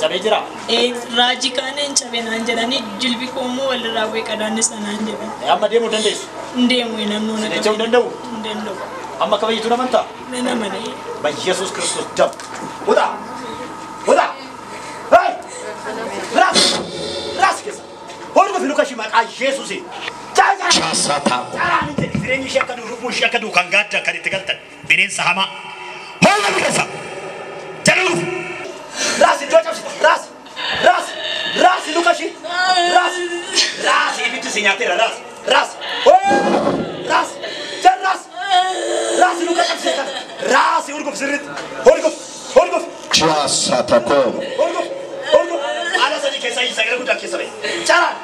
Cabee jira? Raajii kaaneen cabee naan jedhanii jilbi koo immoo walirraa bu'ee qadaanni sanaan jedhan. Amma deemuu dandeessu? Hin deemu naannoo na Jechuu hin danda'u? Hin danda'u. Amma akka fayyituun amantaa? Nan amana. በኢየሱስ ክርስቶስ ደም ውጣ ውጣ ሄይ ራስ ራስ keessa hordofi luka ishii maqaa Yesuusiin caraan hin jedhi jireenyi ishee akka du'u lubbuun ishee akka du'u kan gaaddan kan itti galtan bineensa hamaa hordofi keessa jala lufu raas iddoo cabsita raas raas raas luka ishii raas raas ibiddi si nyaateera raas raas raas jal raas raas luka cabsite kana raas hordof sirriitti hordof hordof hordof hordof ala sadii keessa sagalee guddaa keessa ba'e caraan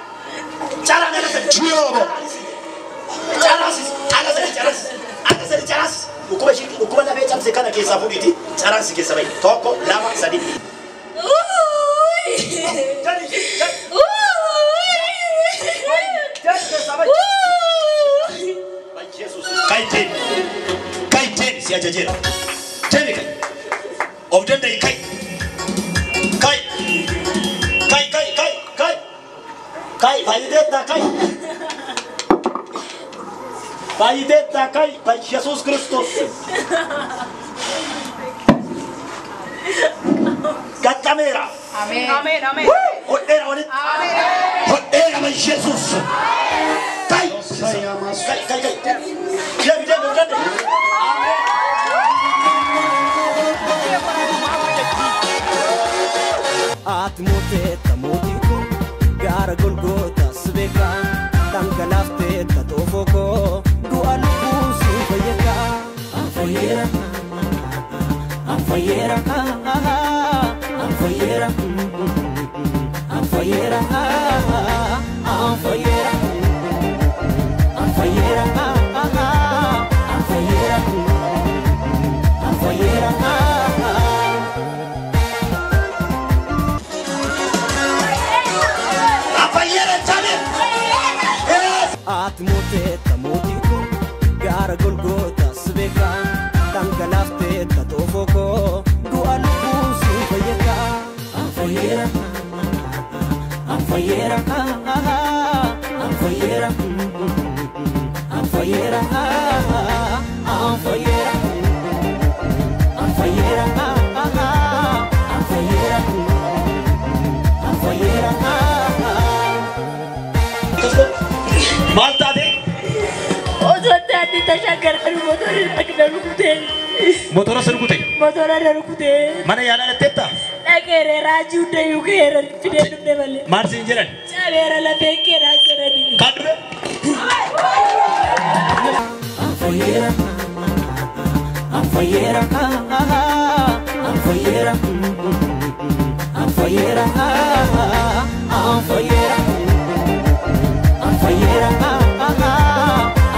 caraan ala sadii caraasis ala sadii caraasis ala sadii caraasis dhukkuba ishii dhukkuba lafee cabse kana keessaa fuudhiiti caraan si keessa ba'e 1 2 3 jali jali jali keessa ba'e Yesuus kai deemi kai deemi si ajajeera deemi kai of danda'i kai kai kai kai kai kai kai fayyideetta kai fayyideetta kai በኢየሱስ ክርስቶስ ገጠሜራ Ameen. Ameen. hodheera walitti hodheera በኢየሱስ kai kai kai kai deemi deemi of danda'i Ati mooteetta mootii koo gaara golgootaas beekaa dhangalaafteetta xoofoo koo du'a lubbuun siin fayyadaa. Anfayyeera anfayyeera anfayyeera anfayyeera anfayyeera anfayyeera anfayyeera anfayyeera. Ati mooteetta mootii koo gaara golgootaas beekaa dhangalaafteetta xoofoo koo du'a lubbuun siin fayyadaa. Anfayyeera anfayyeera anfayyeera anfayyeera anfayyeera anfayyeera anfayyeera anfayyeera. Maal taate? Osoo daandii tashaggaran motorri dhaqna rukutee. Motora si rukute? Motora na rukutee. Mana yaalaa dhatteetta? Dhaqeere raajii hundayyuu keera fidee dhufne malee. Maal siin jedhan? Cabeera lafee keeraa jedhani. Kan dhufe? Anfayyeera anfayyeera anfayyeera anfayyeera anfayyeera anfayyeera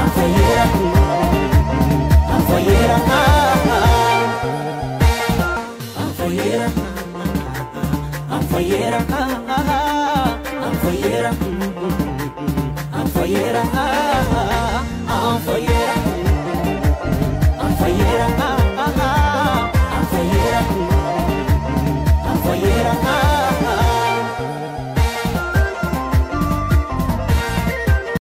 anfayyeera anfayyeera anfayyeera anfayyeera anfayyeera anfayyeera anfayyeera anfayyeera anfayyeera anfayyeera.